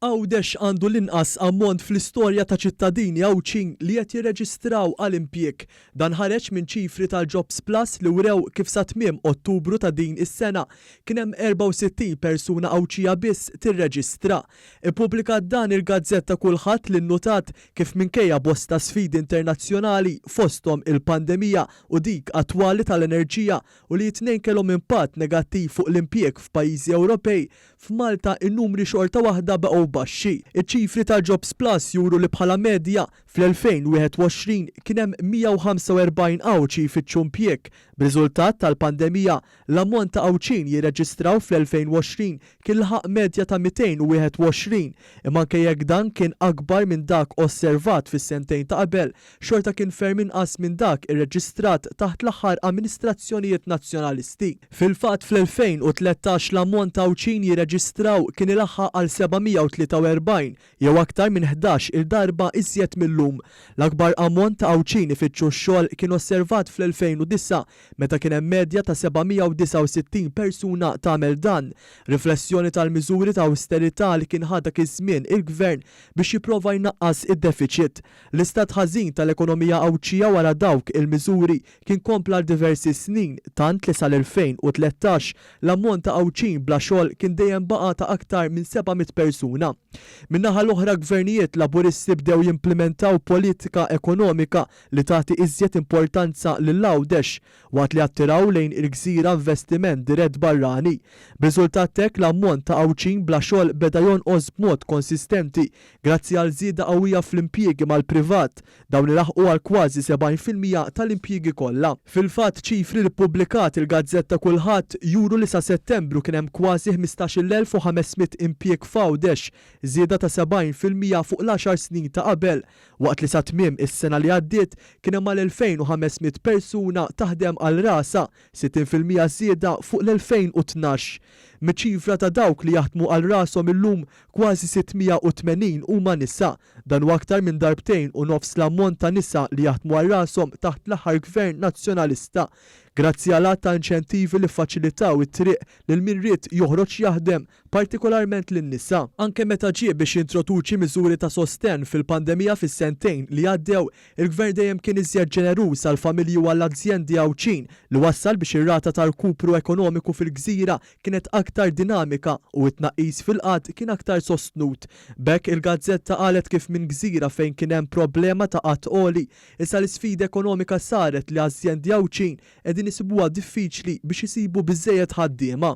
Għawdex għandu l-inqas ammont fl-istorja ta' ċittadini Għawdxin li qed jirreġistraw għal impjieg. Dan ħareġ minn ċifri tal-Jobs Plus li wrew kif sa tmiem Ottubru ta' din is-sena kien hemm 64 persuna Għawdxija biss tirreġistra. Ippubblikat dan il-gazzetta Kullħadd li nnutat kif minkejja bosta sfidi internazzjonali fosthom il-pandemija u dik attwali tal-enerġija u li t-tnejn kellhom impatt negattiv fuq l-impjieg f'pajjiżi Ewropej, F'Malta in-numri xorta waħda baqgħu baxxi. Iċ-ċifri tal-Jobs Plus juru li bħala medja, fl-2021 kien hemm 145 Għawdxi jfittxu impjieg. B'riżultat tal-pandemija, l-ammont ta' Għawdxin jirreġistraw fl-2020 kien laħaq medja ta' 221, imma anke jekk dan kien akbar minn dak osservat fis-sentejn ta' qabel, xorta kien ferm inqas minn dak irreġistrat taħt l-aħħar amministrazzjonijiet Nazzjonalisti. Fil-fatt, fl-2013 l-ammont ta' Għawdxin jirreġistraw kien ilaħħaq għal 743, jew aktar minn 11-il darba iżjed mil-lum. L-akbar ammont ta' Għawdxin ifittxu x-xogħol kien osservat fl-2009, meta kien hemm medja ta' 769 persuna tagħmel dan, riflessjoni tal-miżuri ta' awsterità li kien ħa dak iż-żmien il-Gvern biex jipprova jnaqqas id-defiċit. L-istat ħażin tal-ekonomija Għawdxija wara dawk il-miżuri kien kompla għal diversi snin tant li sal-2013 l-ammont ta' Għawdxin bla xogħol kien dejjem baqa' ta' aktar minn 700 persuna. Min-naħa l-oħra gvernijiet Laburisti bdew jimplimentaw politika ekonomika li tagħti iżjed importanza lil Għawdex waqt li attiraw lejn il-gżira investiment dirett barrani. B'riżultat t'hekk l-ammont ta' Għawdxin bla xogħol beda jonqos b'mod konsistenti grazzi għal żieda qawwija fl-impjiegi mal-privat. Dawn ilaħħqu għal kważi 70% tal-impjiegi kollha. Fil-fatt ċifri li ppubblikat il-gazzetta Kullħadd juru li sa Settembru kien hemm kważi 15,500 impjieg f'Għawdex, żieda ta' 70% fuq l-għaxar snin ta' qabel, waqt li sa tmiem is-sena li għaddiet kien hemm mal-2,500 persuna taħdem għal rasha, 60% żieda fuq l-2012. Miċ-ċifra ta' dawk li jaħdmu għal rashom illum, kważi 680 huma nisa. Dan hu aktar minn darbtejn u nofs l-ammont ta' nisa li jaħdmu għal rashom taħt l-aħħar Gvern Nazzjonalista. Grazzi għal għadd ta' inċentivi li ffaċilitaw it-triq lil min ried joħroġ jaħdem, partikolarment lin-nisa. Anke meta ġie biex jintroduċi miżuri ta' sostenn fil-pandemija fis-sentejn li għaddew, il-Gvern dejjem kien iżjed ġeneruż għall-familji u għall-azjendi Għawdxin li wassal biex ir-rata ta' rkupru ekonomiku fil-gżira kienet aktar dinamika u t-tnaqqis fil-qgħad kien aktar sostnut. B'hekk il-gazzetta qalet kif minn gżira fejn kien hemm problema ta' qgħad għoli, issa l-isfida ekonomika saret li azjendi Għawdxin qegħdin isibuha diffiċli biex isibu biżżejjed ħaddiema.